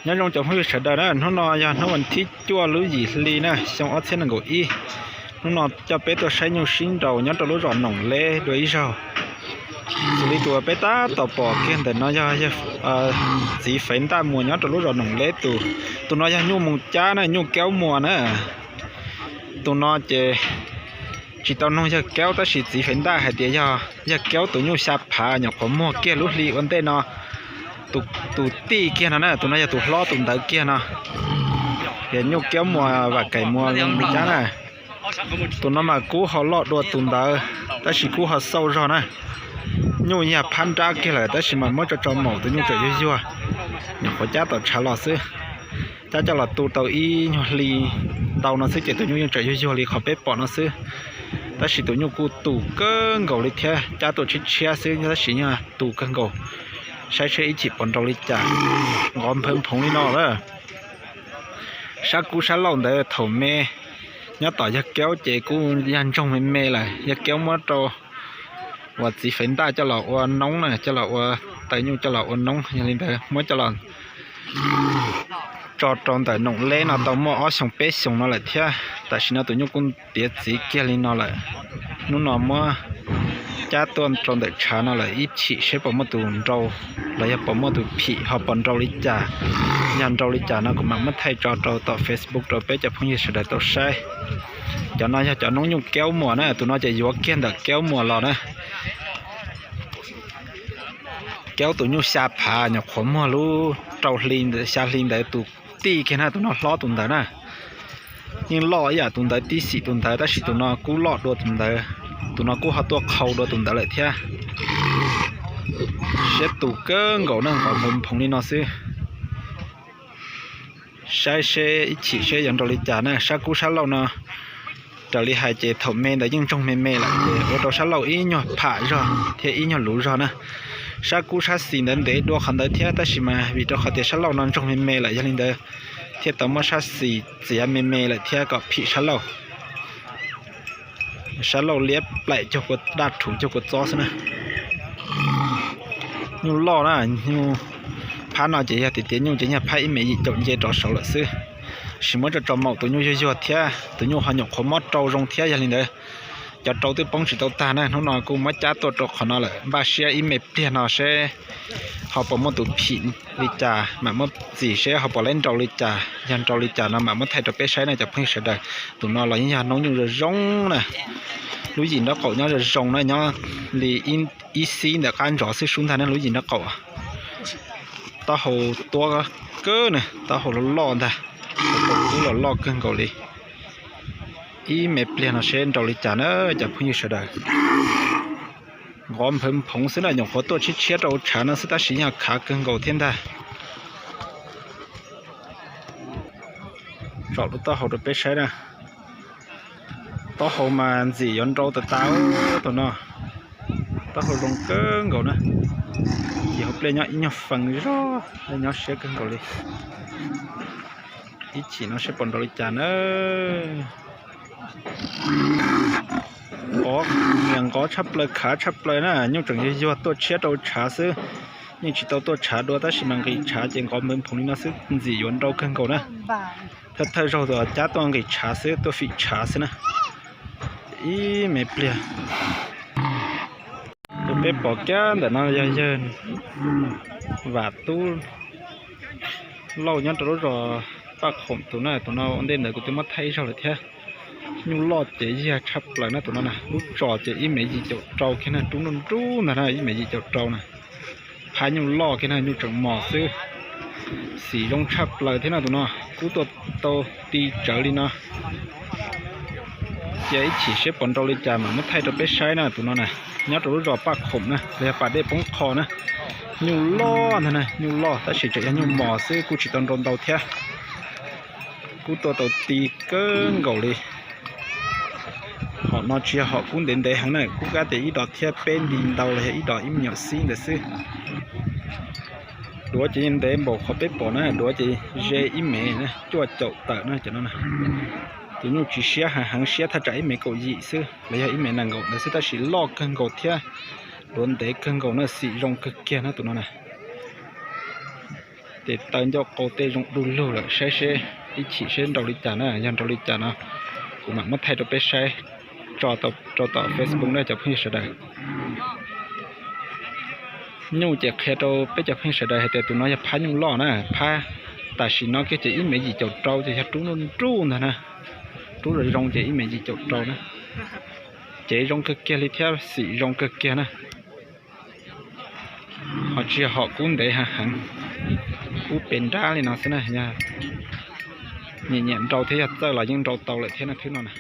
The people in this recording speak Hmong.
Nyob zoo cov phooj ywg sawv daws na, hnub no yog hnub vas thib cuaj lub yim hli na, xyoo ob txhiab nees nkaum ib. Hnub no coj peb tuaj saib nyuj sib nraus nyob rau lub zos Noom Leb dua ib zaug. Xws li tus uas peb tab tom pom kiag ntawm no yog txiv Faiv Ntaj Muas nyob rau lub zos Noom Leb tus. Tus no yog nyuj Moos Cab na, nyuj Kaub Muas na. Tus no ces tsis tau nug yawg Kaub tab sis txiv Faiv Ntaj hais tias yog yawg Kaub tus nyuj xya phav nyuam qhuav muag kiag lub hli ua ntej no. Tus tij kiag no na, tus no yog tus hlob tus ntawd kiag no. Yog nyuj Kaub Muas Vam Kaim Muas Moos Cab na. Tus no mas kub ho loj dua tus ntawd tab sis kub ho xauj zog na. Nyuj yog phab nrab kiag lawm tab sis mas muab tso tso maum tus nyuj tseem yuag yuag. Nyuam qhuav cab tom tshav los xwb. Cab coj los tu tau ib nyuag hli ntau no xwb ces tus nyuj yeej tseem yuag yuag li qhov peb pom no xwb. Tab sis tus nyuj kuj tus kawg nkaus li thiab, cab tuaj tshiab tshiab xwb tab sis yog tus kawg nkaus. Saib seb ib chim pom nrau li cas. Nqov nphawv nphoov li no lawm. Sab kub sab laug ntawd thaum me nyob tom yawg Kaub ces kuj yog ntsoog me me lawm, yawg Kaub muab rau uas txiv Faiv Ntaj coj los ua noob na, coj los ua taws nyuj coj los ua noob. Yog li ntawd muab coj los tso rau ntawm Noom Leb no tau muaj ob xyoos peb xyoos no lawm thiab. Tam sim no tus nyuj kuj tiav txiv kiag li no lawm. Hnub no muab cab tuaj rau ntawm tshav no lawm, ib chim seb puas muaj tus nrau los yog puas muaj tus phim ho puas nrau li cas. Yog nrau li cas no kuv mam muab thaij tso rau tom Facebook rau peb cov phooj ywg sawv daws tau saib. Cov no yog cov noob nyuj Kaub Muas na, tus no ces yuav kiag ntawm Kaub Muas los na. Kaub tus nyuj xya phav nyuam qhuav muag lub rau hli xya hli ntawd tus tij kiag na, tus no hlob tus ntawd na. Yeej loj ib yam tus ntawd tib xim tus ntawd tab sis tus no kub loj dua tus ntawd, tus no kub ho tuaj qhau dua tus ntawd lawm thiab. Siab tus kawg nkaus na, nqov nphoov nphoov li no xwb. Saib seb ib chim seb yuav nrau li cas na, sab kub sab laug no raws li hais ces thaum me ntawd yeej ntsoog me me lawm ces ua rau sab laug ib nyuag pham zog thiab ib nyuag luv zog na. Sab kub sab xis ntawd ntev dua qhov ntawd thiab tab sis mas vim rau qhov tias sab laug no ntsoog me me lawm yog li ntawd thiaj tau muab sab xis txiav me me lawm thiab kom phim sab laug. Sab laug liab plaim cuag kua daj rhuv cuag kua txob xwb na. Nyuj loj na, nyuj phab no ces yog tias tiav nyuj ces nyuag phab ib mev yim caum nce rov saud lawm xwb. Sis muab tso tso maum tus nyuj yuag yuag thiab tus nyuj ho nyuam qhuav mob rau zoo thiab yog li ntawd cov rau twb poob tsis tau tag na. Hnub no kuj muab cab tuaj rau qhov no lawm, npaj siab ib me pliag no seb ho puas muaj tus phim li cas mam muab txim seb ho puas laib nrau li cas. Yog nrau li cas no mam muab thaij rau peb saib na cov phooj ywg sawv daws. Tus no los yeej yog noob nyuj zoo zoo na. Lub yim nraub qaum nyob zoo zoo na, nyob li ib xib ntawm qab ntsov xwb sub ntag na lub yim nraub qaum. Taub hau tuab kawg na, taub hau loj loj ntag, kub los loj kawg nkaus li. Ib me pliag no seb nrau li cas na cov phooj ywg sawv daws. Nqov nphawv nphoov xwb na, nyuam qhuav tuaj tshiab tshiab rau tshav no xwb tab sis yeej khav kawg nkaus thiab ntag. Tsom lub taub hau rau peb saib na. Taub hau mas ntxim yuav nrau tas tas tus no. Taub hau zoo kawg nkaus na. Ces hauv pliaj nyob ib nyuag fees zog, nyob siab kawg nkaus li. Ib chim no seb puas nrau li cas na. Nqov, niam nqov tshaj plaws khav tshaj plaws na, nyuj tseem yuag yuag tuaj tshiab rau tshav xwb. Yeej tsis tau tuaj tshav dua tab sis mas nqis tshav ces nqov npawv nphoov li no xwb ntxim yuav nrau kawg nkaus na. Thawj thawj zaug cab tuaj nqis tshav xwb, tuaj fim tshav xwb na. Ib me pliag. Tus peb pom kiag ntawm no yog yawg Vam Tub Lauj nyob rau lub zos Paj Khoom tus na, tus no ua ntej ntawd kuv twb muab thaij ib zaug lawm thiab. Nyuj loj ces yag tshaj plaws na tus no na, lub tsos ces ib mev yim caum rau kiag na, rub nruj nruj ntag na, ib mev yim caum rau na. Phab nyuj loj kiag na, nyuj tseem mos xwb. Xim zoo tshaj plaws thiab no tus no, kub tuaj tau ti tsawv li no. Cia ib chim seb puas nrau li cas mam muab thaij rau peb saib na tus no na. Nyob rau lub zos Paj Khoom na, los yog pas dej poob qho na. Nyuj loj ntag na, nyuj loj tab sis tseem yog nyuj mos xwb kuj tsis tau nrau ntau thiab. Kub tuaj tau ti kawg nkaus li. Hom no tsis yog hom kub ntev ntev heev na, kub kab tias ib dos thiab peb nti ntau los yog ib dos ib me nyuam xib ntawd xwb. Duav ces yeej ntev npaum qhov peb pom na, duav ces ze ib mev cuaj caum tawm na cov no na. Tus nyuj tsis siab heev heev, siab thaj tsam ib mev kaum yim xwb los yog ib mev nees nkaum ntawd xwb tab sis loj kawg nkaus thiab. Duav ntev kawg nkaus na, xim zoo kawg kiag na tus no na. Tes taw ncauj qau tej zoo du lug lawm, saib seb ib chim seb nrau li cas na, yog nrau li cas no kuv mam muab thaij rau peb saib tso rau tom Facebook na cov phooj ywg sawv daws. Nyuj ces qhia rau peb cov phooj ywg sawv daws hais tias tus no yog phab nyuj loj na, phab tam sim no kiag ces ib mev yim caum rau ces yog rub nruj nruj ntag na. Rub zoo zoo ces ib mev yim caum rau na. Cev zoo kawg kiag li thiab xim zoo kawg kiag na. Ho tsis yog hom kub ntev heev, kub pes nrab li no xwb na. Nyiam nyiam nrau thiab yog txawj los yeej nrau tau lawm thiab na, thwb no na.